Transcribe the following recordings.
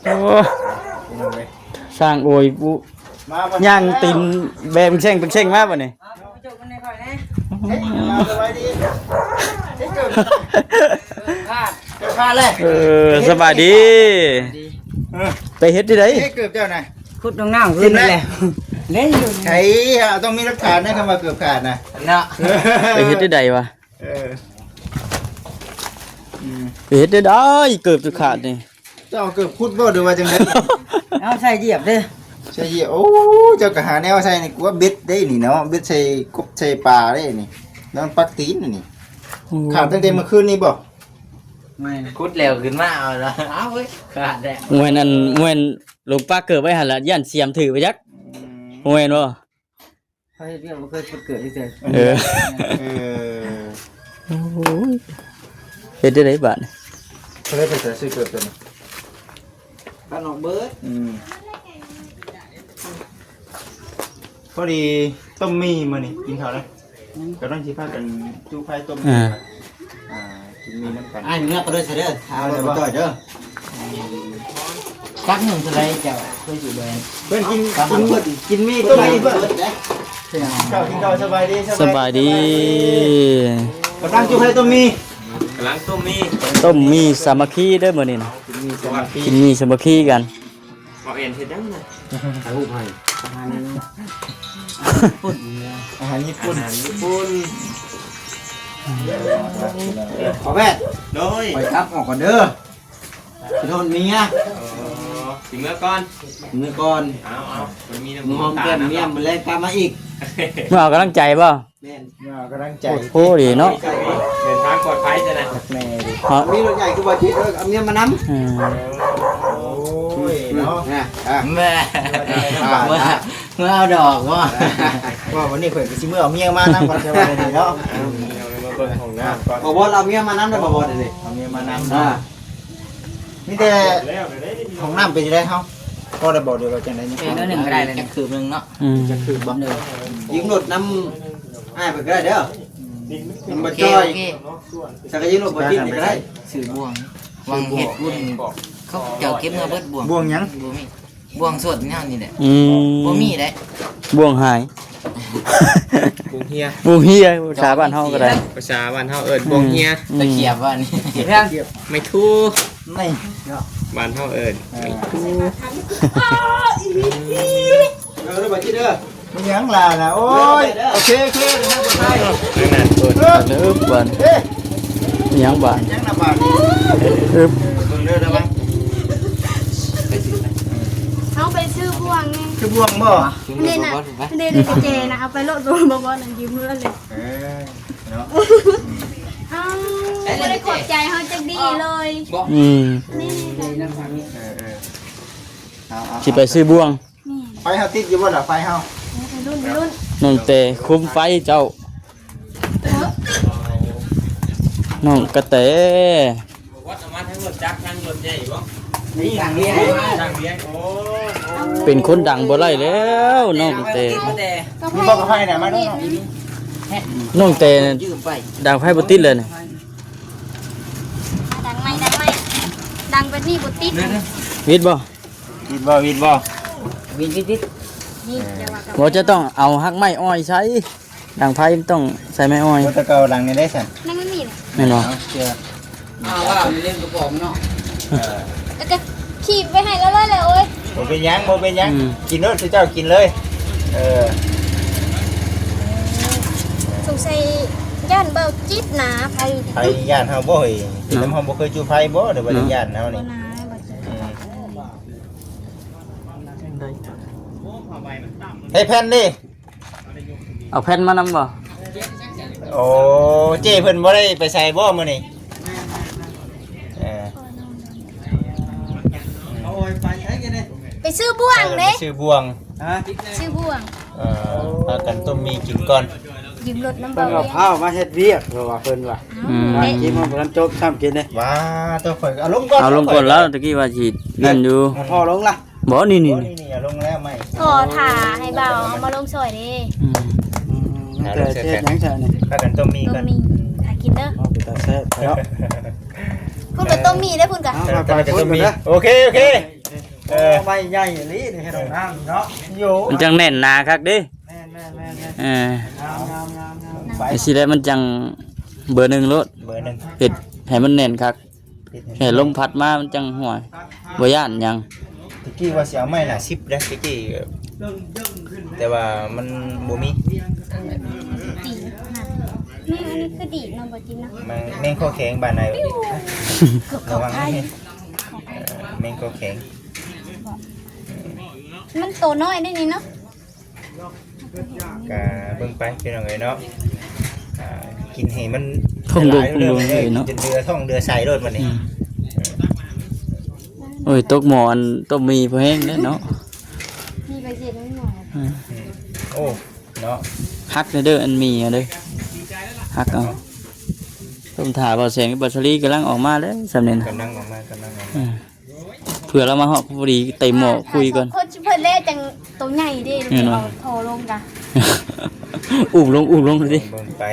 ໂອ້ ພີ່ນ້ອງເອີຍ ຊ່າງໂອຍປຸ ມາ ຍ່າງຕີນແບງເຊັງເປັງເຊັງມາບັດນີ້. ເຮັດ ມາ ສະບາຍດີ ເຮັດເກີບ ເກີບຂາດ ເກີບຂາດແລ້ວ. ເອີ ສະບາຍດີ ເອີ ໄປເຮັດທີ່ໃດ? ເຮັດເກີບເຈົ້ານະ ຂຸດນ້ຳ ຂຶ້ນແລ້ວ ເລີຍຢູ່ ໃສ ຕ້ອງມີຫຼັກຖານນະ ຄຳວ່າເກີບຂາດນະ ເນາະ. ໄປເຮັດທີ່ໃດວະ? ເອີ ອືມ ໄປເຮັດໄດ້ໃດ ເກີບຈະຂາດນີ້. ເຈົ້າເກີບຂຸດບໍ່ ຫຼືວ່າຈັ່ງໃດ? ເອົາໃສ່ຢຽບເດ້ ໃສ່ຢຽບ. ໂອ້ ເຈົ້າກໍຫາແນວໃສ່ນີ້ ກວ່າເບັດເດ້ນີ້ເນາະ ເບັດໃສ່ກົບໃສ່ປາເດ້ນີ້ ນອນປັກຕີນນີ້. ອືມ ຂາດຕັ້ງແຕ່ມື້ຄືນນີ້ບໍ່? ແມ່ນ ຂຸດແລ້ວຂຶ້ນມາເອົາລະ ເອົາເວີຍ ຂາດແລ້ວ. ແມ່ນອັນ ແມ່ນ ລົງປາກເກີບໄວ້ຫັ້ນລະ ຢ້ານສຽມຖືກໄປຈັກ. ອືມ ແມ່ນບໍ່? ເຂົາເຮັດວຽກບໍ່ເຄີຍເກີດເທື່ອ. ເອີ ເອີ ໂອ້ຍ ເຮັດໄດ້ໃດບາດນີ້? ເຂົາເລີຍໄປໃສ່ຊື້ເກີບຕົວນີ້ ກັນອອກເບີດ. ອືມ ພໍດີຕົ້ມໝີ່ມື້ນີ້ ກິນເຂົ້າແລ້ວ ອືມ ກຳລັງຊິພາກັນຈູ້ໄຟຕົ້ມ ອ່າ ອ່າ ກິນໝີ່ນຳກັນ. ອ້າຍເມືອໄປເດີ ເດີ ເອົາໄປກ່ອຍເດີ. ຈັກໜຶ່ງເທົ່າໃດເຈົ້າ? ເພິ່ນກິນ ກິນໝີ່ຕົ້ມໝີ່ເບິດເດ້. ເຈົ້າກິນເຂົ້າ ສະບາຍດີ ສະບາຍດີ ສະບາຍດີ. ກຳລັງຈຸໄຟຕົ້ມໝີ່ ກຳລັງຕົ້ມໝີ່ ຕົ້ມໝີ່ສາມັກຄີເດີມື້ນີ້ນະ ກິນໝີ່ສາມັກຄີ ກິນໝີ່ສາມັກຄີກັນ. ເວົ້າແອນເຮັດຫຍັງນະ? ຖ່າຍຮູບໃຫ້ ອາຫານຍີ່ປຸ່ນ ອາຫານຍີ່ປຸ່ນ ອາຫານຍີ່ປຸ່ນ. ພໍ່ແພດ ໂດຍ ຂ້ອຍກັບອອກກ່ອນເດີ ຊິໂທດເມຍ. ອໍ ຊິເມືອກ່ອນ ເມືອກ່ອນ. ເອົາໆ ມັນມີນ້ຳ ມື້ຫອມແກ້ມເມຍ ມື້ແລງກັບມາອີກ. ມາເອົາກຳລັງໃຈບໍ່? ແມ່ນ ມາເອົາກຳລັງໃຈ. ໂອ້ ດີເນາະ ເດີນທາງປອດໄພຊະນະ. ແມ່ນ ມີລົດໃຫຍ່ຄືບໍ່ຈິດ ເອີ ເອົາເມຍມານຳ. ອືມ ໂອ້ຍເນາະ ແມ່ ເມື່ອ ເມື່ອເອົາດອກບໍ່ ວ່າວັນນີ້ຂ້ອຍກໍຊິເມືອເອົາເມຍມານຳກ່ອນ ແຕ່ວ່າດຽວນີ້ເນາະ ເອົາເມຍມາເບິ່ງຫ້ອງນ້ຳກ່ອນ. ບໍ່ບໍ່ ເອົາເມຍມານຳໄດ້ບໍ່ ບໍ່ໄດ້ເລີຍ ເອົາເມຍມານຳ. ອ່າ ມີແຕ່ຫ້ອງນ້ຳເປັນຈັ່ງໃດເຮົາ ພໍໄດ້ບໍ່ ຫຼືວ່າຈັ່ງໃດ? ເອີ ໜ້ອຍໜຶ່ງກໍໄດ້ແລ້ວ ຈັກຄືບໜຶ່ງເນາະ. ອືມ ຈັກຄືບບໍ່? ເອີ ຢືມລົດນຳອ້າຍເພິ່ນກໍໄດ້ເດີ ນຳບໍ່ຈ່ອຍ. ໂອເຄ ໂອເຄ ສັກກະຢືມລົດບໍ່ຈິດນີ້ກໍໄດ້. ຊື້ບ່ວງ ຫວັງເຮັດບຸນ ເຂົາເຈົ້າເກັບເມືອເບິດບ່ວງ. ບ່ວງຫຍັງ? ບໍ່ມີ ບ່ວງສົດແນວນີ້ແຫຼະ. ອືມ ບໍ່ມີເດ້ ບ່ວງຫາຍ ບ່ວງເຮຍ ບ່ວງເຮຍ ພາສາບ້ານເຮົາກໍໄດ້ ພາສາບ້ານເຮົາເອີ້ນບ່ວງເຮຍ. ອືມ ຕະຂຽບວ່ານີ້ ຕະຂຽບ ໄມ້ທູ ໄມ້ເນາະ ບ້ານເຮົາເອີ້ນ ເອີ ໄມ້ທູ. ເອີ ໄດ້ບໍ່ຈິດເດີ ມີຫຍັງຫຼານະ? ໂອ້ຍ ໂອເຄ ໂອເຄ ທາງນັ້ນເປີດເດີບາດ. ເອີ ມີຫຍັງບາດ? ຫຍັງນະບາດ? ອຶບ ເບິ່ງເດີ ລະວັງ. ເຮົາໄປຊື້ບ່ວງນີ້ ຊື້ບ່ວງບໍ່? ນີ້ນະ ນີ້ນະ ກະແຈນະ ເອົາໄປໂລດ ບໍ່ ບໍ່ ບໍ່ ນັ້ນຢືມເຮືອນເລີຍ. ເອີ ເນາະ ເອົາ ບໍ່ໄດ້ຂອບໃຈເຮົາຈັກດີ້ເລີຍ. ອືມ ນີ້ ເອີ ເອີ ເອົາ ເອົາ ຊິໄປຊື້ບ່ວງ. ນີ້ ໄຟເຮົາຕິດຢູ່ບໍ່ລະ? ໄຟເຮົາ ເອີ ໄປລຸ້ນ ໄປລຸ້ນ. ນ້ອງແຕຄຸມໄຟເຈົ້າ ເອີ ນ້ອງກະແຕ ບໍ່ວ່າຈະມາທາງລົດຈັກ ທາງລົດໃຫຍ່ບໍ່? ນີ້ທາງວຽງ ທາງວຽງ. ໂອ້ ເປັນຄົນດັງບໍ່ໄດ້ແລ້ວ ນ້ອງແຕ. ມີບໍ່ກະໄຟນະ? ມາດູ ນ້ອງແຕ ຢືມໄປ ດັງໄຟບໍ່ຕິດເລີຍນີ້. ດັງໃໝ່ ດັງໃໝ່ ດັງແບບນີ້ບໍ່ຕິດ. ວິດບໍ່? ວິດບໍ່? ວິດບໍ່? ວິດ ວິດ ວິດ. ນີ້ ບໍ່ ຈະຕ້ອງເອົາຮັກໄມ້ອ້ອຍໃສ່ ດັງໄຟມັນຕ້ອງໃສ່ໄມ້ອ້ອຍ. ໂອ້ ແຕ່ເກົ່າດັງນີ້ໄດ້ຊັ້ນ ຍັງບໍ່ມີເລີຍ ແມ່ນບໍ່? ເອົາເຊື່ອ ອ່າ ວ່າມັນເຫຼັ້ນກະປອງເນາະ. ເອີ ແລ້ວກະຂີດໄວ້ໃຫ້ລາວເລີຍແຫຼະ. ໂອ້ຍ ບໍ່ເປັນຫຍັງ ບໍ່ເປັນຫຍັງ. ອືມ ກິນໂລດ ເຈົ້າກິນເລີຍ. ເອີ ສົງໄສຢ້ານເບົາຈິດນະ ໄຜ ໄຜຢ້ານເຮົາບໍ່ເຮີ້ຍ? ເປັນນຳເຮົາບໍ່ເຄີຍຈູ້ໄຟບໍ່ ຫຼືວ່າ ເນາະ ຢ້ານເຮົານີ້? ອືມ ໃຫ້ແຜ່ນເດ້. ເອົາແຜ່ນມານຳບໍ່? ໂອ້ ເຈ້ເພິ່ນບໍ່ໄດ້ໄປໃສບໍ່ມື້ນີ້? ເອີ ໄປຊື້ບ່ວງເດ້ ໄປຊື້ບ່ວງ. ຮະ? ຊື້ບ່ວງ. ເອີ ພາກັນຕົ້ມໝີ່ກິນກ່ອນ. ຢືມລົດນຳ ເພິ່ນວ່າພາມາເຮັດວຽກ ເພິ່ນວ່າ ເພິ່ນວ່າ. ອືມ ກິນມັນບໍ່ທັນຈົບຊ້ຳກິນເດ້. ວ່າ ຕົວຂ້ອຍເອົາລົງກ່ອນ ເອົາລົງກ່ອນແລ້ວ ຕະກີ້ວ່າຊິນັ້ນຢູ່. ພໍລົງລະ. ບໍ່ ນີ້ ນີ້ ນີ້ ນີ້ ລົງແລ້ວໄມ້ ຂໍຖ້າໃຫ້ບ່າວເອົາມາລົງຊ່ອຍເດ້. ອືມ ອືມ ແຕ່ເຮັດຫຍັງຊະນີ້? ພາກັນຕົ້ມໝີ່ກ່ອນ ຕົ້ມໝີ່ ຖ້າກິນເດີ. ໂອ້ ເປັນຕາແຊບເນາະ ພຸ້ນກໍຕົ້ມໝີ່ເດ້ ພຸ້ນກໍ ເອີ ໄປ ໄປພຸ້ນເດີ. ໂອເຄ ໂອເຄ. ເອີ ໄມ້ໃຫຍ່ອີ່ຫຼີນີ້ ເຮັດຫ້ອງນ້ຳເນາະ ໂຍ ມັນຈັ່ງແໜ້ນໜາຄັກເດ້. ແມ່ນໆໆໆ ເອີ ງາມໆໆໆ ໄປ ຈັ່ງຊີ້ແຫຼະ ມັນຈັ່ງເບີໜຶ່ງໂລດ ເບີໜຶ່ງ ເຮັດໃຫ້ມັນແໜ້ນຄັກ ເຮັດໃຫ້ ໃຫ້ລົມພັດມາມັນຈັ່ງ ຫ້ວຍ ບໍ່ຢ້ານຫຍັງ. ຕະກີ້ວ່າຊິເອົາໄມ້ໜ້າສິບເດ້ ຕະກີ້ ແຕ່ວ່າມັນບໍ່ມີ ຕີນນະ ແມ່ ອັນນີ້ຄືດີດເນາະ ບໍ່ຈິນເນາະ ແມງ ແມງຄໍແຂງບ້ານໃດ ລະວັງ ເອີ ແມງຄໍແຂງ ມັນໂຕນ້ອຍໄດ໋ນີ້ເນາະ. ກະເບິ່ງໄປພີ່ນ້ອງເອີຍເນາະ ອ່າ ກິນໃຫ້ມັນທ້ອງໂດງ ທ້ອງໂດງເລີຍເນາະ ຈົນເດືອທ້ອງເດືອໄສ້ໂລດບັດນີ້. ອືມ ໂອ້ຍ ຕົກໝໍ້ອັນຕົ້ມໝີ່ພໍແຮງເດ້ເນາະ ມີໃບເສດໜ້ອຍ ອືມ ໂອ້ ເນາະ ຫັກເດີ ອັນໝີ່ເດີ ຫັກເອົາ. ຕົ້ມຖ້າບ່າວແສງກັບບ່າວສາລີກຳລັງອອກມາເດ້ ສ່ຳນີ້ນະ ກຳລັງອອກມາ ກຳລັງອອກມາ ອືມ. ເພື່ອລາວມາຮອດພໍດີເຕັມໝໍ້ຄຸຍກ່ອນ ຄົນຊິເພິ່ນແລ້ວຈັ່ງໂຕໃຫຍ່ເດ້ ແມ່ນບໍ່ ເອົາທໍ່ລົງກະ ອຸບລົງ ອຸບລົງຊິ ເບິ່ງໄປ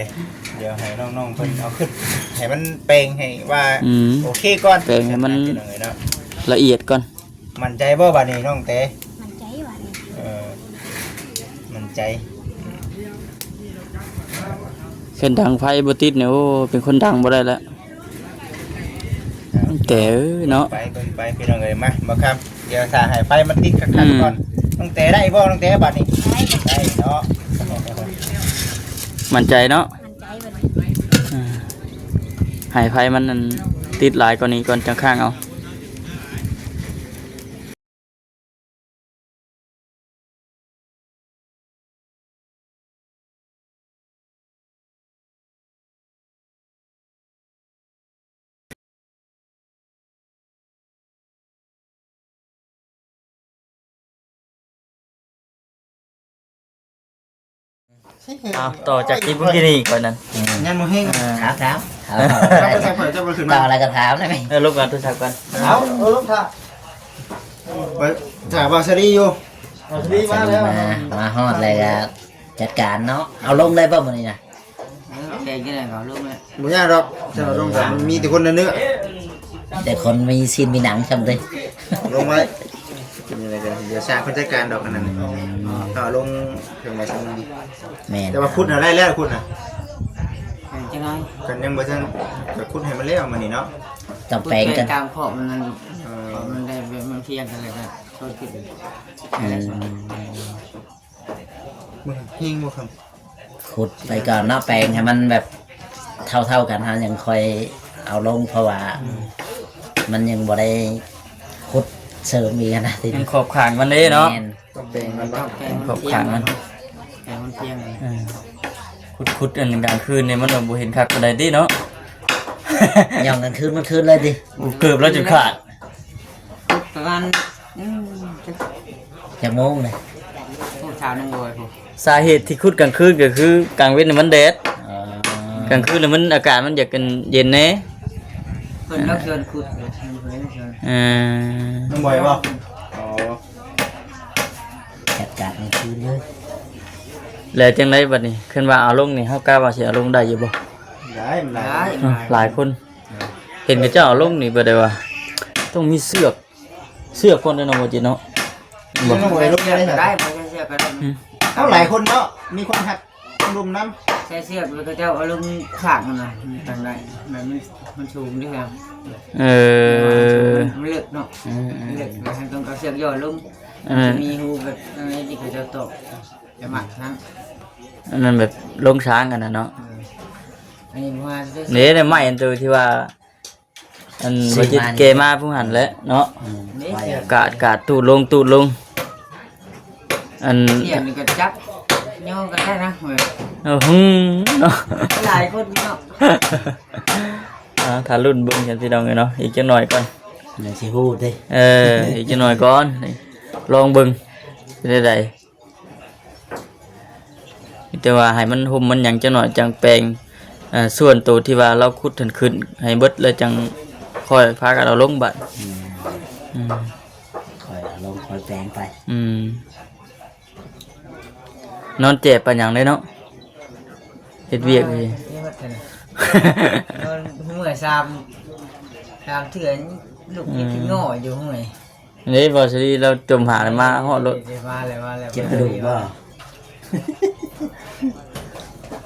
ດຽວໃຫ້ນ້ອງໆເພິ່ນເອົາຂຶ້ນ ໃຫ້ມັນແປງໃຫ້ວ່າ ອືມ ໂອເຄກ່ອນ ແປງໃຫ້ມັນ ພີ່ນ້ອງເອີຍເນາະ ລະອຽດກ່ອນ. ໝັ້ນໃຈບໍ່ບາດນີ້ນ້ອງແຕ? ໝັ້ນໃຈບາດນີ້ ເອີ ໝັ້ນໃຈ. ຄັນດັງໄຟບໍ່ຕິດນີ້ ໂອ້ ເປັນຄົນດັງບໍ່ໄດ້ແລ້ວ ແຕ່ເອີຍເນາະ ໄປເບິ່ງໄປພີ່ນ້ອງເອີຍ. ມາ ບ່າວຄຳ ດຽວຖ້າໃຫ້ໄຟມັນຕິດຄັກໆກ່ອນ. ອືມ ນ້ອງແຕໄດ້ບໍ່ ນ້ອງແຕບາດນີ້? ໄດ້ ໄດ້ເນາະ ໝັ້ນໃຈເນາະ ໝັ້ນໃຈບາດນີ້ ເອີ ໃຫ້ໄຟມັນ ອັນ ຕິດຫຼາຍກວ່ານີ້ກ່ອນ ຈັ່ງຄ້າງເອົາ. ເອົາ ຕໍ່ຈາກຄລິບມື້ກີ້ນີ້ກ່ອນນັ້ນ ຍັງບໍ່ແຫ້ງ ເອີ ຖາມ ຖາມ ຖາມ ເຈົ້າບໍ່ຂຶ້ນມາ ເຈົ້າອະໄລກໍຖາມໄດ້ໄໝ? ເອີ ລົບກັນໂທລະສັບກ່ອນ ເອົາ ເອົາລົບຖ້າ ໄປຖ້າບ່າວສາລີຢູ່ ບ່າວສາລີມາແລ້ວ ມາ ມາຮອດແລ້ວກໍຈັດການເນາະ. ເອົາລົງໄດ້ບໍ່ມື້ນີ້ນະ? ເອີ ແກງຈັ່ງໃດກໍເອົາລົງແຫຼະ ບໍ່ຍາກດອກ ເຈົ້າເອົາລົງ ແຕ່ມັນມີແຕ່ຄົນເນື້ອ ແຕ່ຄົນມີຊີ້ນມີໜັງຊ່ຳເດ້ ເອົາລົງໄວ້ ເປັນຈັ່ງໃດກໍດຽວຊ່າງເພິ່ນຈັດການດອກ ອັນນັ້ນ ອືມ ເອົາລົງເຖິງໄວ້ຊ່ຳນີ້ ແມ່ນ ແຕ່ວ່າຂຸດນະໄດ້ແລ້ວ ຂຸດນະ ເອີ ຈັ່ງໃດ ຄັນຍັງບໍ່ທັນ ກໍຂຸດໃຫ້ມັນແລ້ວມື້ນີ້ເນາະ ຕ້ອງແປງກັນ ຕາມຂອບມັນນັ້ນ ເອີ ຂອບມັນໄດ້ແບບມັນພຽງກັນ ແລ້ວກໍຄ່ອຍຂຶ້ນ ອືມ ເບິ່ງແຮງບໍ່ຄັບ? ຂຸດໄປກ່ອນເນາະ ແປງໃຫ້ມັນແບບເທົ່າໆກັນ ເຮົາຍັງຄ່ອຍເອົາລົງ ເພາະວ່າ ອືມ ມັນຍັງບໍ່ໄດ້ຂຸດເສີມອີກຫັ້ນນະ ຍັງຂອບຂ້າງມັນເດ້ເນາະ ແມ່ນ ຕ້ອງແປງມັນ ຕ້ອງແປງຂອບຂ້າງມັນ ແປງມັນພຽງ ເອີ ຂຸດໆ ອັນກາງຄືນນີ້ມັນບໍ່ເຫັນຄັກປານໃດຕິເນາະ ຍ່ອງກາງຄືນມັນຄືນເລີຍຕິ ໂອ້ ເກີບລາວຈົນຂາດ ປະມານ ອືມ ຈັກໂມງເລີຍ? ໂອ້ ຊາວໜຶ່ງໂດຍພຸ້ນ ສາເຫດທີ່ຂຸດກາງຄືນກໍຄືກາງເວັນມັນແດດ ອໍ ກາງຄືນມັນອາກາດມັນຢາກເຢັນແດ່ ເພິ່ນເອົາເຊີນຂຸດ ເອີ ນ້ອງບອຍບໍ່? ອໍ ຈັດການກາງຄືນເລີຍ ແລ້ວຈັ່ງໃດບັດນີ້ ຄັນວ່າເອົາລົງນີ້ ເຮົາກະວ່າຊິເອົາລົງໄດ້ຢູ່ບໍ່? ໄດ້ ມັນຫຼາຍ ຫຼາຍຄົນ ເອີ ເຫັນເຂົາເຈົ້າເອົາລົງນີ້ ບໍ່ໄດ້ວ່າຕ້ອງມີເຊືອກ ເຊືອກກ່ອນເດ້ເນາະ ບໍ່ຈິດເນາະ ບໍ່ ບໍ່ໄດ້ລົງໄດ້ ບໍ່ໃສ່ເຊືອກກໍໄດ້ ອືມ ເຮົາຫຼາຍຄົນເນາະ ມີຄົນຮັບລົມນຳ ໃສ່ເຊືອກແລ້ວເຂົາເຈົ້າເອົາລົງຂ້າງຫັ້ນນະ ມັນຕັ້ງໄດ້ ແບບມັນ ມັນສູງເດ້ ເອີ ມັນເລິກເນາະ ເອີໆ ເລິກ ແລ້ວເຮົາຕ້ອງເອົາເຊືອກຫຍໍ້ລົງ ເອີ ມັນຈະມີຮູແບບອັນນີ້ທີ່ເຂົາເຈົ້າຕອກ ຈະມັດທັງ ອັນນັ້ນແບບລົງຊ້າງກັນນະເນາະ ເອີ ອັນນີ້ບໍ່ວ່າ ເດ້ ໄມ້ອັນໂຕທີ່ວ່າ ອັນ ຊື້ມາ ບໍ່ຈິດແກະມາຜູ້ຫັ້ນແຫຼະເນາະ ອືມ ກາດ ກາດ ຕູດລົງ ຕູດລົງ ອັນ ສຽນນີ້ກໍຈັບ ຍໍກັນໄດ້ນະ ເອີ ຫື ເນາະ ຫຼາຍຄົນເນາະ ອ່າ ຖ້າລຸ້ນເບິ່ງກັນພີ່ນ້ອງເອີຍເນາະ ອີກຈັກໜ້ອຍກ່ອນ ຍັງຊິຮູ້ຕິ ເອີ ອີກຈັກໜ້ອຍກ່ອນ ລອງເບິ່ງເປັນຈັ່ງໃດ. ມີແຕ່ວ່າໃຫ້ມັນຮົ່ມມັນຫຍັງຈັກໜ້ອຍ ຈັ່ງແປງ ເອີ ສ່ວນໂຕທີ່ວ່າລາວຂຸດຫັ້ນຂຶ້ນໃຫ້ເບິດ ແລ້ວຈັ່ງຄ່ອຍພາກັນເອົາລົງບາດ ອືມ ອືມ ຄ່ອຍເອົາລົງ ຄ່ອຍແປງໄປ ອືມ ນອນແຈບປານຫຍັງເດ້ເນາະ ເຮັດວຽກຢູ່ ນອນເມື່ອຍສາມ ສາມເທື່ອ ລຸກ ອືມ ກິນງໍຢູ່ເມື່ອຍ. ນີ້ ບໍ່ສາລີລາວຈົມຫາມາຮອດໂລດ. ມາແລ້ວ ມາແລ້ວ ເຈັບກະດູກບໍ່?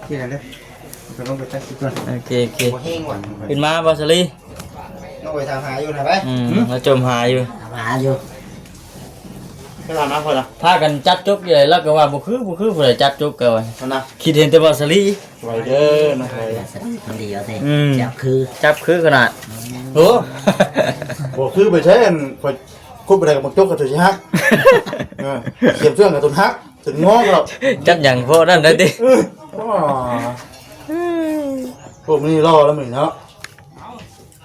ທີ່ນັ້ນເດີ ໄປລົງໄປຕັດຊິກ່ອນ. ໂອເຄ ໂອເຄ ບໍ່ແຮງວ່ະ. ຂຶ້ນມາ ບໍ່ສາລີ ນ້ອງໄປຖາມຫາຢູ່ນະໄປ. ອືມ ລາວຈົມຫາຢູ່ ຖາມຫາຢູ່. ໄປຖາມຫາເພິ່ນລະ ພາກັນຈັບຈົກຢູ່ໃດ ລາວກໍວ່າບໍ່ຄື ບໍ່ຄືຜູ້ໃດຈັບຈົກກໍວ່າ. ນັ້ນນະ ຄິດເຫັນແຕ່ບໍ່ສາລີ. ໄວເດີນ້ອງໄວ ສາລີຄົນດຽວເດ້. ອືມ ຈັບຄື ຈັບຄືຂະໜາດ. ໂອ້ ບໍ່ຄືໄປໃຊ້ ອັນຂ້ອຍຂຸດບໍ່ໄດ້ກັບບັກຈົກກໍຈົນຊິຫັກ. ເອີ ຂຽມເຊື່ອງກໍຈົນຫັກ ຈົນງອກໍ. ຈັບຫຍັງພໍນັ້ນໄດ້ຕິ. ເອີ ອໍ ພວກນີ້ຫຼໍ່ແລ້ວມື້ນີ້ເນາະ.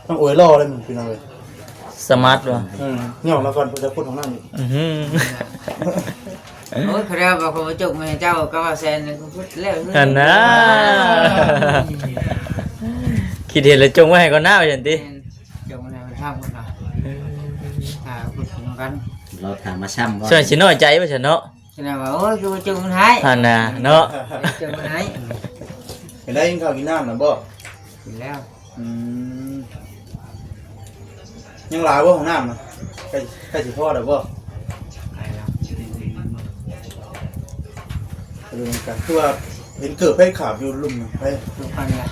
ນ້ອງໂອຍຫຼໍ່ເລີຍພີ່ນ້ອງເອີຍ ສະມາດວ່າ. ເອີ ຍ້ອນລາວກ່ອນ ເພິ່ນຈະຂຸດຫ້ອງນ້ຳອີກ. ອື ໂອ້ຍ ເຂົາເຈົ້າບອກວ່າຈົກມາໃຫ້ເຈົ້າເກົ້າແສນ ແລ້ວພຸດແລ້ວຫັ້ນນະ. ຄິດເຫັນແລ້ວຈົກມາໃຫ້ກ່ອນນາວ່າຊັ້ນຕິ. ແມ່ນ ຈົກມາໃຫ້ເພິ່ນທຳກ່ອນນະ. ເອີ ຖ້າຂຸດນຳກັນ ລາວຖາມມາຊ້ຳບໍ່ ສ່ວນຊິນ້ອຍໃຈວ່າຊັ້ນເນາະ. ຈັ່ງໃດວ່າ ໂອ້ຍ ຄືວ່າຈົກມັນໃຫ້ຫັ້ນນະເນາະ ຈົກມັນໃຫ້. ເປັນໄດ້ກິນເຂົ້າກິນນ້ຳນະບໍ່? ກິນແລ້ວ. ອືມ ຍັງຫຼາຍບໍ່ຫ້ອງນ້ຳນະ? ໃກ້ ໃກ້ຊິພໍແລ້ວບໍ່? ໃກ້ແລ້ວ. ເອີ ຄືວ່າເຫັນເກີບໃຜຂາດຢູ່ລຸ່ມນະ ໃຜ? ຄືຂ້ອຍແຫຼະ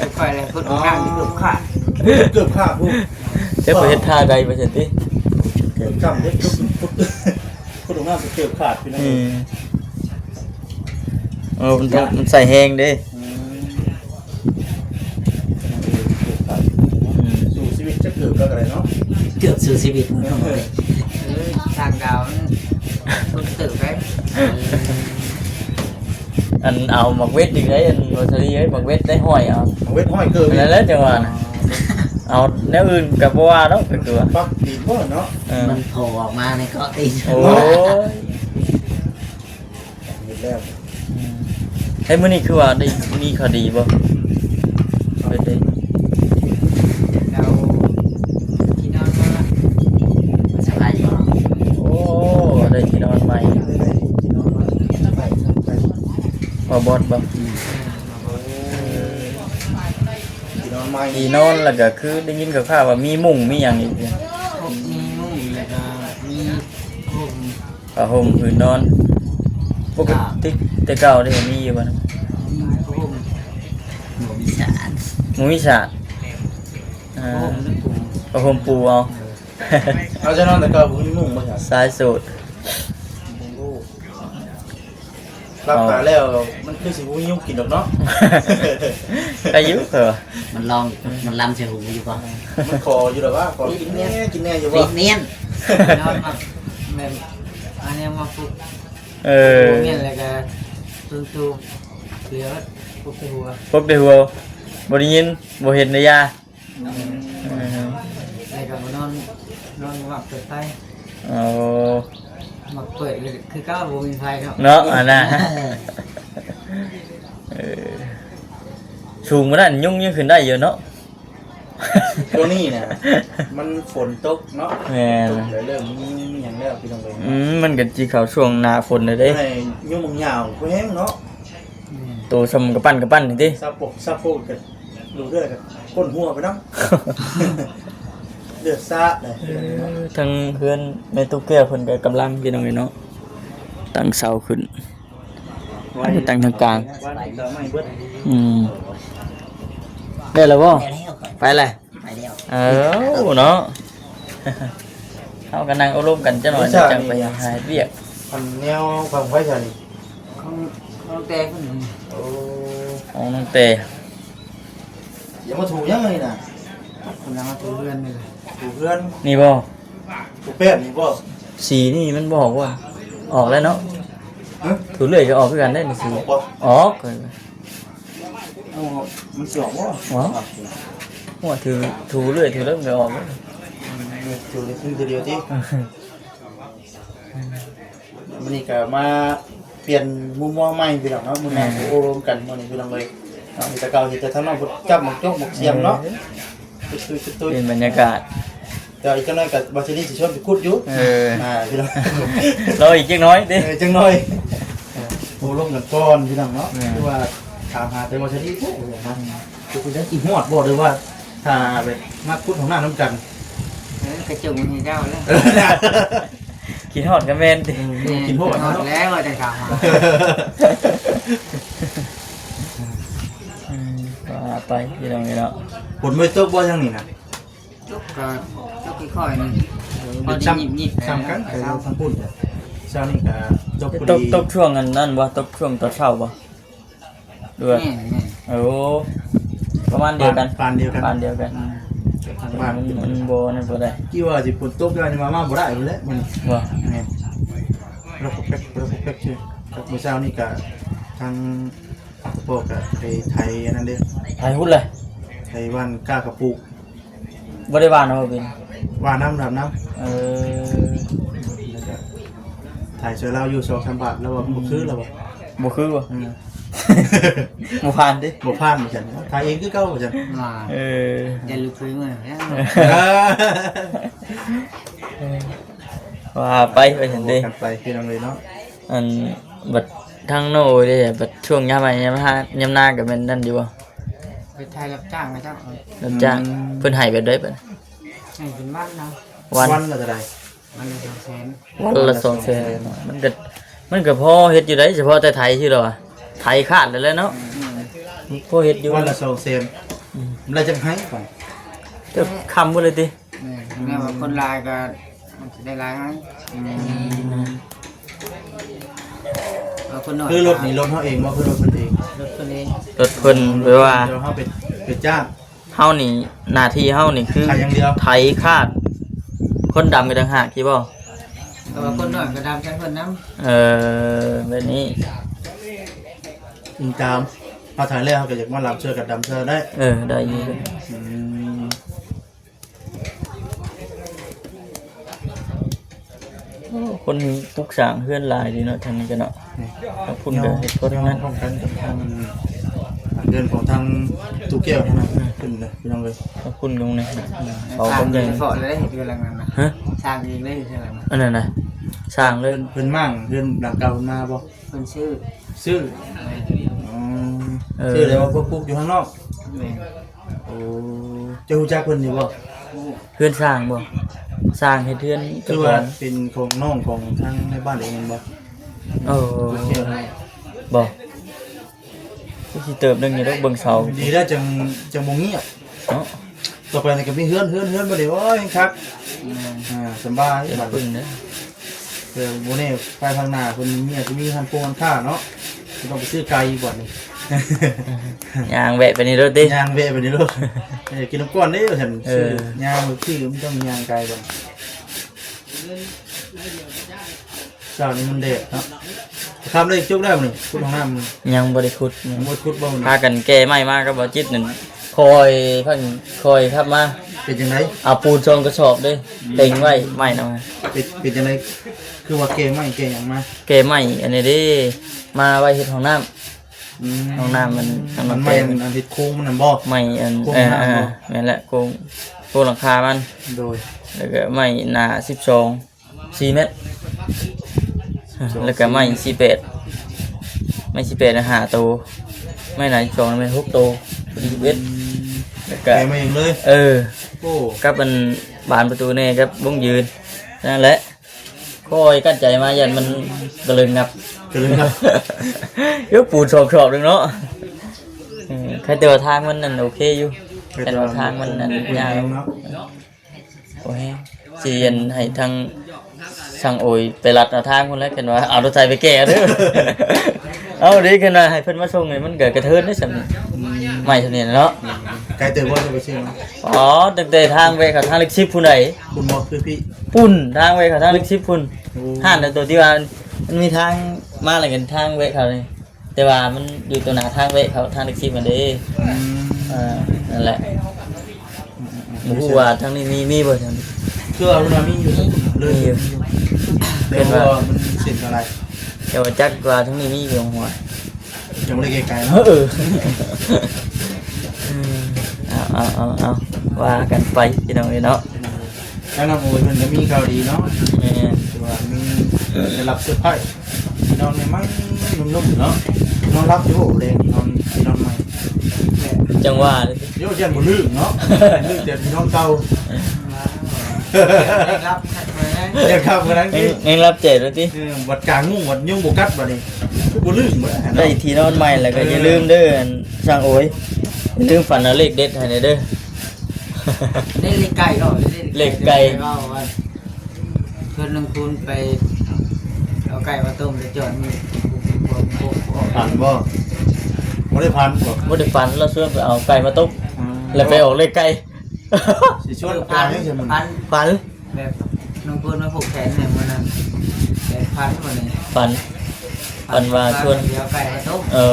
ຄືຂ້ອຍແຫຼະ ຄົນຂ້າງເກີບຂາດ ເກີບຂາດພຸ້ນ. ແຕ່ບໍ່ເຮັດທ່າໃດວ່າຊັ້ນຕິ ເກີບຂາດເດ້ ຄົນ ຄົນ ຄົນຫ້ອງນ້ຳເກີບຂາດພີ່ນ້ອງ. ອືມ ເອີ ມັນ ມັນໃສ່ແຮງເດ້. ອືມ ອືມ ສູ້ຊີວິດຈັກເກີບແລ້ວກໍໄດ້ເນາະ ເກືອບສູ້ຊີວິດ. ເອີ ເອີ ທາງດາວມັນຄົນເຕີບໄດ້. ອັນເອົາໝາກເວັດອີກໄດ້ ອັນໂຣຊາລີເອີຍ ໝາກເວັດໄດ້ຫ້ອຍເອົາ ໝາກເວັດຫ້ອຍເກີບອີກ ນັ້ນແຫຼະຈັ່ງວ່ານະ. ເອົາແນວອື່ນກໍບໍ່ວ່າດອກ ກໍຄືວ່າປັກຕີນບໍ່ເນາະ. ເອີ ມັນໂຜອອກມາໃນເກາະຕີນ. ໂອ້ຍ ເຮັດແລ້ວ. ອືມ ໃຫ້ມື້ນີ້ຄືວ່າໄດ້ມີຂ່າວດີບໍ່? ໄດ້ ໄດ້ ເອົາທີ່ນອນມາ ສະບາຍຢູ່. ໂອ້ ໄດ້ທີ່ນອນໃໝ່ ໄດ້ທີ່ນອນໃໝ່. ວ່າບອດບໍ່? ອືມ ທີ່ນອນໃໝ່ ທີ່ນອນ ແລ້ວກໍຄືໄດ້ຍິນຂ່າວໆວ່າມີມຸ້ງມີຫຍັງອີກ. ມີມຸ້ງ ແລ້ວກໍມີ ຜ້າຫົ່ມ ຜ້າຫົ່ມຜືນນອນ. ປົກກະຕິແຕ່ເກົ່າເດ້ ມີຢູ່ບໍ່ນະ? ມີຜ້າຫົ່ມ ບໍ່ມີສາດ ບໍ່ມີສາດ. ອ່າ ຜ້າຫົ່ມປູ ຜ້າຫົ່ມປູເອົາ. ເອີ ເອົາ ຈະນອນແຕ່ເກົ່າບໍ່ມີມຸ້ງບໍ່ຊະ? ສາຍໂສດ. ໂອ້ ຫຼັບຕາແລ້ວມັນຄືຊິບໍ່ມີຍຸງກິນດອກເນາະ. ໄດ້ຢູ່ ເອີ ມັນລອງ ມັນລຳໃສ່ຫູຢູ່ບໍ່? ມັນຂໍຢູ່ດອກວ່າ ຂໍກິນແດ່ ກິນແດ່ຢູ່ບໍ່? ຕິດນຽນ ນອນມາແມ່ນ ອັນນີ້ມາປຸກ. ເອີ ແມ່ນ ແລ້ວກໍຕື່ນຕູ ເຫຼືອປົກແຕ່ຫົວ ປົກແຕ່ຫົວ ບໍ່ໄດ້ຍິນ ບໍ່ເຫັນໄດ້ຢາ. ອືມ ແລ້ວກໍມານອນ ນອນມັກເປີດໄຟ. ໂອ້ ມັກເປີດຄືເກົ່າ ບໍ່ມີໄຟເນາະ ເນາະ ອັນນັ້ນ. ເອີ ສູງກວ່ານັ້ນຍຸງຍັງຂຶ້ນໄດ້ຢູ່ເນາະ. ຊ່ວງນີ້ນະ ມັນຝົນຕົກເນາະ. ແມ່ນ ຕົກແລ້ວ ເລີ່ມມີ ມີຫຍັງແລ້ວພີ່ນ້ອງເອີຍ. ອືມ ມັນກໍຊິເຂົ້າຊ່ວງໜ້າຝົນແລ້ວເດ້. ໃຫ້ຍຸງບາງຢ່າງແຮງເນາະ. ແມ່ນ ໂຕສ່ຳກະປັ້ນກະປັ້ນນີ້ຕິ ຊາໂປກ ຊາໂປກກໍ ດູເລືອດກໍກົ້ນຫົວໄປນຳ ເລືອດຊາດເລີຍ. ເອີ ທາງເຮືອນແມ່ຕູ້ແກ້ວເພິ່ນກໍກຳລັງ ພີ່ນ້ອງເອີຍເນາະ ຕັ້ງເສົາຂຶ້ນ ຕັ້ງທາງກາງ. ອືມ ໄດ້ແລ້ວບໍ່? ໄດ້ແລ້ວ ໄປແລ້ວ ໄປແລ້ວ. ເອີ ເນາະ ເຮົາກໍນັ່ງໂອ້ລົມກັນຈັກໜ້ອຍ ຈັກໄປຫາເຮັດວຽກ. ອັນແນວບັ້ງໄຟຊະນີ້ ຂອງ ຂອງແຕ່ເພິ່ນ. ໂອ້ ຂອງນ້ອງແຕ່. ຢ່າມາຖູຫຍັງນີ້ນະ? ກຳລັງມາຖູເຮືອນນີ້ແຫຼະ. ຖູເຮືອນນີ້ບໍ່? ຖູແປ້ນນີ້ບໍ່? ສີນີ້ມັນບໍ່ອອກວ່າ? ອອກແລ້ວເນາະ. ຫຶ? ຖູເລື້ອຍກໍອອກຄືກັນໄດ໋ນີ້ສີ. ອອກບໍ່? ອອກ. ເອົ້າ ມັນຊິອອກບໍ່? ອອກ. ໂອ້ຍ ຖູ ຖູເລື້ອຍ ຖູເລື້ອຍມັນກໍອອກ. ອືມ ຖູໄດ້ຄືນທີດຽວຕິ. ມື້ນີ້ກໍມາປ່ຽນມຸມມອງໃໝ່ພີ່ນ້ອງເນາະ. ມື້ນີ້ ແມ່ນ ໂອ້ລົມກັນມື້ນີ້ພີ່ນ້ອງເອີຍເນາະ. ແຕ່ເກົ່າເຫັນແຕ່ທາງນອກເພິ່ນຈັບໝາກຈົກໝາກຊຽມເນາະ. ເອີ ຕຸ້ຍໆ ເປັນບັນຍາກາດ. ແຕ່ວ່າອີກຈັກໜ້ອຍກໍບໍ່ຊິໄດ້ຊິຊວນໄປຂຸດຢູ່. ເອີ ອ່າ ພີ່ນ້ອງ ລໍອີກຈັກໜ້ອຍຕິ. ເອີ ຈັກໜ້ອຍ. ເອີ ໂອ້ລົມກັນກ່ອນພີ່ນ້ອງເນາະ. ແມ່ນ ຄືວ່າຖາມຫາແຕ່ບໍ່ຊິໄດ້ ເອີ ນະ ຄືຊິຮອດບໍ່ ຫຼືວ່າຖ້າແບບມາຂຸດຫ້ອງນ້ຳນຳກັນ. ເອີ ກະຈຸງໃຫ້ເຈົ້າແລ້ວ. ຄິດຮອດກະແມ່ນຕິ. ເອີ ແມ່ນ ຄິດຮອດ ຄິດຮອດແລ້ວວ່າຈະຖາມຫາ. ອືມ ວ່າໄປພີ່ນ້ອງເອີຍເນາະ. ຝົນບໍ່ຕົກບໍ່ທາງນີ້ນະ? ຕົກກະຕົກຄ່ອຍໆ ນີ້ ພໍດີຍິບໆ. ສ່ຳກັນ ແຕ່ວ່າທາງພຸ້ນ ເຊົ້ານີ້ກະຕົກພໍດີ. ຕົກ ຕົກຊ່ວງອັນນັ້ນບໍ່? ຕົກຊ່ວງຕອນເຊົ້າບໍ່? ຫຼືວ່າ ແມ່ນໆ. ໂອ້ ປະມານດຽວກັນ ປານດຽວກັນ ປານດຽວກັນ. ອືມ ທາງບ້ານ ມັນ ມັນບໍ່ນັ້ນບໍ່ໄດ້ ຄິດວ່າຊິຝົນຕົກ ແຕ່ວ່າມາ ມາບໍ່ໄດ້ພຸ້ນແຫຼະມື້ນີ້. ບໍ່ ແມ່ນ ເຮົາກໍແປັກ ເຮົາກໍແປັກຢູ່. ກັບມື້ເຊົ້ານີ້ກະທາງພໍ່ກະໄປໄຖອັນນັ້ນເດ້ ໄຖຫຸດເລີຍ ໄຖຫວ່ານກ້າເຂົ້າປູກ. ບໍ່ໄດ້ຫວ່ານເນາະ ເປັນຫວ່ານນຳ ດຳນຳ. ເອີ ແລ້ວກະຖ່າຍຊ່ວຍລາວຢູ່ສອງສາມບາດ ລາວວ່າບໍ່ຄື ລາວວ່າບໍ່ຄືບໍ່? ເອີ ບໍ່ຜ່ານຕິ ບໍ່ຜ່ານວ່າຊັ້ນ. ຖ່າຍເອງຄືເກົ່າວ່າຊັ້ນ. ເອີ ຢ່າລູກເຂີຍເມືອແລ້ວ. ວ່າໄປ ວ່າຊັ້ນຕິ ກັນໄປພີ່ນ້ອງເອີຍເນາະ. ອັນ ບັດທາງໂນ້ເດ້ ບັດຊ່ວງຍາມໄຮ່ຍາມນາ ຍາມນາກະແມ່ນນັ້ນຢູ່ບໍ່? ໄປຖ່າຍຮັບຈ້າງເຂົາເຈົ້າ. ຮັບຈ້າງ. ອືມ ເພິ່ນໃຫ້ແບບໃດບັດ? ໃຫ້ເປັນວັນເນາະ. ວັນ ວັນລະເທົ່າໃດ? ວັນລະສອງແສນ. ວັນລະສອງແສນ. ວັນລະສອງແສນ. ມັນກະ ມັນກະພໍເຮັດຢູ່ໃດ໋ ສະເພາະແຕ່ໄຖຊື່ດອກ ໄຖຄາດແລ້ວເນາະ. ອືມ ພໍເຮັດຢູ່. ວັນລະສອງແສນ. ອືມ ແລ້ວຈັ່ງໃຫ້ໄປ ເຈົ້າຄຳເບິດເລີຍຕິ? ແມ່ນ ແມ່ນວ່າຄົນຫຼາຍກະມັນຊິໄດ້ຫຼາຍໃຫ້. ອືມ ເອົາຄົນໜ້ອຍ ຄືລົດນີ້ລົດເຮົາເອງບໍ່ ຄືລົດເພິ່ນເອງ? ລົດເພິ່ນເອງ. ລົດເພິ່ນ ແປວ່າ ແຕ່ວ່າເຮົາໄປ ໄປຈ້າງ. ເຮົານີ້ ໜ້າທີ່ເຮົານີ້ຄື ໄຖຢ່າງດຽວ ໄຖຄາດ ຄົນດຳອີກຕ່າງຫາກ ຄິດບໍ່? ແຕ່ວ່າຄົນໜ້ອຍກະດຳໃສ່ເພິ່ນນຳ. ເອີ ແບບນີ້ ອີງຕາມ ເຮົາໄຖແລ້ວເຮົາກະຢາກມາດຳຊ່ວຍກັນດຳຊ່ວຍໄດ້. ເອີ ໄດ້ຢູ່. ອືມ ໂອ້ ຄົນປຸກສ້າງເຮືອນຫຼາຍດີເນາະ ທາງນີ້ກະເນາະ. ນີ້ ທາງພຸ້ນກະເຮັດຄົນນັ້ນ ພ້ອມກັນກັບທາງເຮືອນຂອງທາງຕູ້ແກ້ວຫັ້ນນະ. ອືມ ຂຶ້ນເລີຍພີ່ນ້ອງເອີຍ ທາງພຸ້ນກະນີ້. ອືມ ເຂົາເບິ່ງໃຫຍ່ ສ້າງເອງເລີຍເຮືອນຫຼັງນັ້ນນະ. ຮະ? ສ້າງເອງເລີຍເຮືອນຫຼັງນັ້ນ. ອັນນັ້ນນະ ສ້າງເລີຍ. ເພິ່ນ ເພິ່ນມ້າງເຮືອນຫຼັງເກົ່າເພິ່ນມາບໍ່? ເພິ່ນຊື້ ຊື້. ແມ່ນ. ອໍ ເອີ ຊື້ແລ້ວມາປຸກຢູ່ຂ້າງນອກ. ແມ່ນ. ໂອ້ ເຈົ້າຮູ້ຈັກເພິ່ນຢູ່ບໍ່? ຮູ້. ເຮືອນສ້າງບໍ່? ສ້າງເຮັດເຮືອນ ຄືວ່າເປັນຂອງນ້ອງຂອງທາງໃນບ້ານເອງແມ່ນບໍ່? ໂອ້ ບໍ່ ຄືຊິເຕີບໜຶ່ງຢູ່ດອກ ເບິ່ງເສົາ. ດີແລ້ວຈັ່ງ ຈັ່ງບໍ່ງຽບເນາະ. ຕໍ່ໄປນີ້ກະມີເຮືອນ ເຮືອນ ເຮືອນ ບາດນີ້ ໂອ້ຍ ຄັກ. ແມ່ນ. ອ່າ ສະບາຍ ເປັນປຶ້ງເດີ. ເອີ ບໍ່ແນ່ ພາຍພາກໜ້າເພິ່ນມີ ອາດຈະມີຮ້ານໂກງຮ້ານຄ້າເນາະ ບໍ່ຕ້ອງໄປຊື້ໄກບາດນີ້. ຍ່າງແວະໄປນີ້ໂລດຕິ ຍ່າງແວະໄປນີ້ໂລດ. ເອີ ກິນນ້ຳກ່ອນເດ້ວ່າຊັ້ນ. ເອີ ຊື້ ຍ່າງ ຊື້ມັນຕ້ອງຍ່າງໄກບາດ. ເຊົ້ານີ້ມັນແດດເນາະ. ຄຳໄດ້ຈຸກແລ້ວນີ້ ຂຸດຫ້ອງນ້ຳ. ຍັງບໍ່ໄດ້ຂຸດ ຍັງບໍ່ໄດ້ຂຸດບໍ່? ພາກັນແກ່ໄມ້ມາກັບບ່າວຈິດນັ້ນ ຄ່ອຍພັກ ຄ່ອຍຂັບມາ. ເປັນຈັ່ງໃດ? ເອົາປູນສອງກະສອບເດ້ ອືມ ເຕັງໄວ້ໄມ້ນະ. ເປັນ ເປັນຈັ່ງໃດ ຄືວ່າແກ່ໄມ້ແກ່ຫຍັງມາ? ແກ່ໄມ້ອັນນີ້ເດ້ ມາໄວ້ເຮັດຫ້ອງນ້ຳ. ອືມ ຫ້ອງນ້ຳມັນ ມັນໄມ້ອັນເຮັດໂຄງມັນນັ້ນບໍ່? ໄມ້ອັນ ໂຄງຫ້ອງນ້ຳບໍ່? ເອີ ແມ່ນແຫຼະ ໂຄງ ໂຄງຫຼັງຄາມັນ. ໂດຍ. ແລ້ວກະໄມ້ໜາສິບສອງ ສີ່ແມັດ ແລ້ວກະໄມ້ສີ່ແປດ ໄມ້ສີ່ແປດນະຫ້າໂຕ ໄມ້ໜາສິບສອງນະແມ່ນຫົກໂຕ ພໍດີສິບເອັດ. ອືມ ແລ້ວກະແກະມາເອງເລີຍ? ເອີ ໂອ້ ກັບອັນບານປະຕູແນ່ ກັບວົງຢືນ ນັ້ນແຫຼະ. ຄ່ອຍກັ້ນໃຈມາ ຢ້ານມັນກະເລີນງັບ ກະເລີນງັບ. ຍົກປູນສອງສອບໜຶ່ງເນາະ. ເອີ ແຕ່ວ່າທາງມັນນັ້ນໂອເຄຢູ່ ແຕ່ວ່າທາງມັນນັ້ນຍາວເນາະ. ໂອ້ຍ ຊິອັນໃຫ້ທາງຊ່າງໂອຍໄປລັດເອົາທາງພຸ້ນແຫຼະ ຄັນວ່າເອົາລົດໄຖໄປແກ່ເດີ. ເອົາເດ້ ຄັນວ່າໃຫ້ເພິ່ນມາສົ່ງນີ້ມັນກະກະເທີນເດ້ຊ່ຳນີ້ ອືມ ໄມ້ຊ່ຳນີ້ເນາະ. ໄກເຕີບບໍ່ ຈະໄປຊື້ມາ? ອໍ ຕັ້ງແຕ່ທາງແວະເຂົ້າທາງຫຼັກສິບພຸ້ນໃດ໋. ພຸ້ນບໍ່ ຄືພີ້? ພຸ້ນ ທາງແວະເຂົ້າທາງຫຼັກສິບພຸ້ນ. ໂອ້ ຮ້ານໂຕທີ່ວ່າມັນມີທາງມາແລ້ວກະທາງແວະເຂົ້ານີ້ ແຕ່ວ່າມັນຢູ່ໂຕໜ້າທາງແວະເຂົ້າທາງຫຼັກສິບຫັ້ນເດ້. ອືມ ເອີ ນັ້ນແຫຼະ. ອືມໆ ບໍ່ຮູ້ວ່າທາງນີ້ມີ ມີບໍ່ທາງນີ້? ຄືວ່າເພິ່ນວ່າມີຢູ່ ມີ ເລີຍ ມີຢູ່ ມີຢູ່ ແຕ່ວ່າມັນເສັ້ນເທົ່າໃດ ແຕ່ວ່າຈັກວ່າທາງນີ້ມີຢູ່ຫົວ ຍັງບໍ່ໄດ້ແກ້ໄຂເນາະ. ເອີ ເອີ ເອົາ ເອົາ ເອົາ ວ່າກັນໄປພີ່ນ້ອງເອີຍເນາະ. ທາງນ້ອງໂອຍເພິ່ນກະມີຂ່າວດີເນາະ. ແມ່ນ ຄືວ່າມີໄດ້ຮັບເຊີໄພຣສ໌ ທີ່ນອນໃໝ່ໆ ນຸ້ມໆ ເນາະ. ນອນຫຼັບຢູ່ບໍ່ແລງ ນອນ ທີ່ນອນໃໝ່? ຈັ່ງວ່າ ໂຍ ຢ້ານບໍ່ລຶ້ງເນາະ ລຶ້ງແຕ່ທີ່ນອນເກົ່າ. ໄດ້ຮັບຄັກມາໄດ້ ຢາກຂັບກັນນັ້ນ ຍັງ ຍັງລັບແຈກຢູ່ຕິ? ເອີ ບັດກາງມຸ້ງບັດຍຸງບໍ່ກັດບັດນີ້ ຄືບໍ່ລືມເບິດຫັ້ນ ໄດ້ ເນາະ ທີ່ນອນໃໝ່ແລ້ວກໍ ເອີ ຢ່າລືມເດີ ອັນຊ່າງໂອຍ ຢ່າລືມຝັນເອົາເລກເດັດໃຫ້ແດ່ເດີ. ເດ້ເລກໄກ່ເນາະ ເລກໄກ່ ເລກໄກ່ ເວົ້າວ່າ ເພິ່ນນຳຄູນໄປເອົາໄກ່ມາຕົ້ມ ແລ້ວຈອດມີ ຝັນບໍ່? ບໍ່ໄດ້ຝັນບໍ່? ບໍ່ໄດ້ຝັນ ລາວຊວນໄປເອົາໄກ່ມາຕົ້ມ ອືມ ແລ້ວໄປອອກເລກໄກ່ ຊິຊວນໄປຫຍັງຊັ້ນມື້ນີ້? ຝັນ ຝັນ ແບບນ້ອງເພິ່ນມາຜູກແຂນໃຫ້ມື້ນັ້ນ ແບບຝັນບໍ່ນີ້? ຝັນ ຝັນວ່າຊວນ ໄປເອົາໄກ່ມາຕົ້ມ ເອີ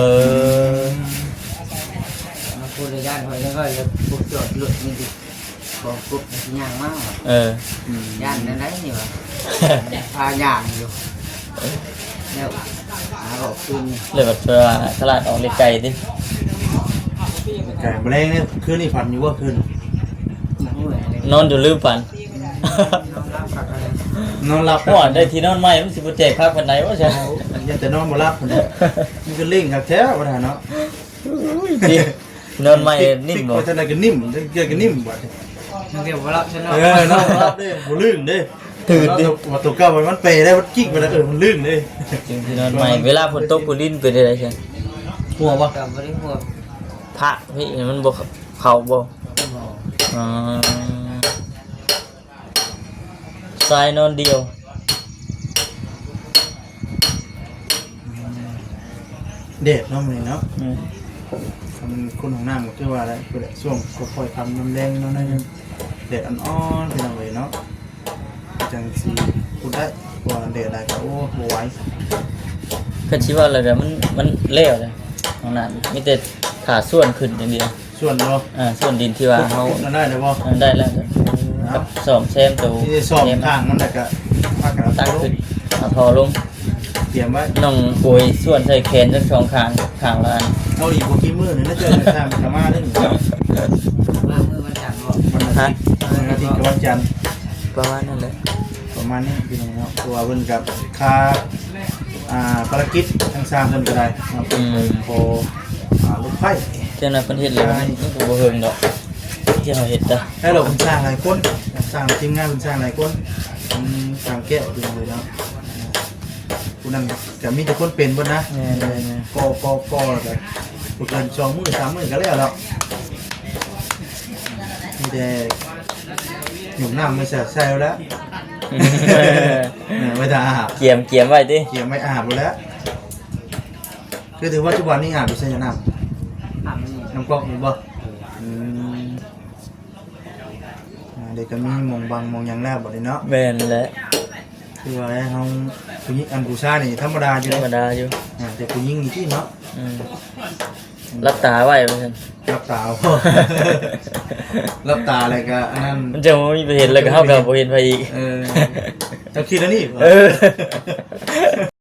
ອືມ ມາພູດແລ້ວຢ້ານຂ້ອຍ ແລ້ວຂ້ອຍເລີຍຜູກຈອດລົດນີ້ ຂອງກົບຊິຍ່າງມາ ເອີ ອືມ ຢ້ານແນວໃດນີ້ຫວາ ພາຍ່າງຢູ່ ແລ້ວຫາອອກຄືນນີ້ ເລີຍວ່າສະຫຼາດອອກເລກໄກ່ຕິ? ໄກ່ ມື້ແລງນີ້ ຄືນນີ້ຝັນຢູ່ບໍ່ຄືນ? ນອນຈົນລືມຝັນ ນອນຫຼັບຄັກແລ້ວ ນອນຫຼັບ ໂອ້ຍ ໄດ້ທີ່ນອນໃໝ່ ມັນຊິບໍ່ແຈກຄັກປານໃດວະ ຊັ້ນ ໂອ້ ຢ້ານແຕ່ນອນບໍ່ຫຼັບພຸ້ນແຫຼະ ມັນກໍເລັ່ງຄັກແທ້ວ່າຊັ້ນເນາະ ໂອ້ຍ ນອນໃໝ່ ນິ້ມບໍ່? ວ່າຈັ່ງໃດກໍນິ້ມ ຈັ່ງໃດກໍນິ້ມບັດນີ້ ມັນກໍບໍ່ຫຼັບຊະເນາະ ເອີ ນອນບໍ່ຫຼັບເດ້ ບໍ່ລື່ນເດ້ ຕື່ນຕິ ວ່າໂຕເກົ່າມັນເປແລ້ວ ມັນກິກໄປແລ້ວ ເອີ ມັນລື່ນເດ້ ຈັ່ງຊິນອນໃໝ່ ເວລາຝົນຕົກ ຝົນລິນເປັນຈັ່ງໃດຊັ້ນ? ຫົວບໍ່? ກໍບໍ່ໄດ້ຫົວ ພະພີ້ ມັນບໍ່ເຂົ້າບໍ່? ບໍ່ ອໍ ຊາຍນອນດ່ຽວ ແດດເນາະມື້ນີ້ເນາະ ອືມ ຄັນຄົນຫ້ອງນ້ຳກໍຄືວ່າໄດ້ ຄືແຫຼະ ຊ່ວງຄ່ອຍໆຄ່ຳ ຍາມແລງເນາະ ໜ້ອຍໜຶ່ງ ແດດອ່ອນໆ ພີ່ນ້ອງເອີຍເນາະ ຈັ່ງຊິຂຸດໄດ້ ເພາະວ່າແດດຫຼາຍກໍ ໂອ້ ບໍ່ໄຫວ ຄັນຊິວ່າແລ້ວກໍມັນ ມັນແລ້ວແຫຼະ ຫ້ອງນ້ຳ ມີແຕ່ຖ້າສ້ວນຂຶ້ນຢ່າງດຽວ. ສ່ວນບໍ່? ອ່າ ສ່ວນດິນທີ່ວ່າເຮົາ ຂຸດ ຂຸດນັ້ນໄດ້ແລ້ວບໍ່? ອ່າ ໄດ້ແລ້ວ ເອີ ກັບສ້ອມແຊມໂຕ ມີແຕ່ສ້ອມຂ້າງມັນ ແລ້ວກໍພາກັນເອົາ ຕັກຂຶ້ນ ເອົາທໍ່ລົງ ຕຽມໄວ້ ນ້ອງໂອຍສ່ວນໃສ່ແຂນທັງສອງຂ້າງ ຂ້າງລະອັນ ເອົາອີກບໍ່ກີ່ມື້ນີ້ນະ ເຈົ້າຊ່າງມັນກໍມາເດ້ ມາມື້ວັນຈັນບໍ່? ວັນອາທິດ ຮະ? ມື້ອາທິດກັບວັນຈັນ ປະມານນັ້ນແຫຼະ ປະມານນີ້ພີ່ນ້ອງເນາະ ເພາະວ່າເພິ່ນກໍຄາ ອ່າ ພາລະກິດທາງຊ່າງເພິ່ນກໍໄດ້ເນາະ ເພິ່ນ ອືມ ໄປຂໍ ອ່າ ລົດໄຟ ຈັ່ງນັ້ນເພິ່ນເຮັດແລ້ວ ມັນ ມັນກໍບໍ່ເຖິງດອກ ທີ່ເຮົາເຮັດນະ ແລ້ວເພິ່ນຊ່າງຫຼາຍຄົນ ຊ່າງທີມງານເພິ່ນຊ່າງຫຼາຍຄົນ ອືມ ຊ່າງແກ້ວເປັນເລີຍເນາະ ຜູ້ນັ້ນກໍມີແຕ່ຄົນເປັນເບິດນະ ແມ່ນໆໆ ກໍ ກໍ ກໍ ແລ້ວກໍບໍ່ເກີນສອງມື້ສາມມື້ກໍແລ້ວເນາະ ມີແຕ່ ຍົກນ້ຳມາໃສ່ ໃສ່ແລ້ວ ເອີ ໄວ້ຖ້າອາບ ກຽມ ກຽມໄວ້ຕິ ກຽມໄວ້ອາບພຸ້ນແຫຼະ ຄືຖືວ່າປັດຈຸບັນນີ້ອາບຢູ່ໃສນ້ຳ? ອາບຢູ່ນີ້ ນ້ຳກອກນີ້ບໍ່? ເອີ ອືມ ອ່າ ເດກະມີໝ່ອງບັງໝ່ອງຫຍັງແລ້ວບັດນີ້ເນາະ ແມ່ນແຫຼະ ຄືວ່າເຮົາ ຜູ້ຍິງ ອັນຜູ້ຊາຍນີ້ທຳມະດາຢູ່ ທຳມະດາຢູ່ ອ່າ ແຕ່ຜູ້ຍິງນີ້ຕິເນາະ ອືມ ຫຼັບຕາໄວ້ວ່າຊັ້ນ ຫຼັບຕາ ຫຼັບຕາແລ້ວກະອັນນັ້ນ ມັນຈະບໍ່ມີໃຜເຫັນ ແລ້ວກະເຮົາກະບໍ່ເຫັນໃຜອີກ ເອີ ເຈົ້າຄິດແນວນີ້ ເອີ.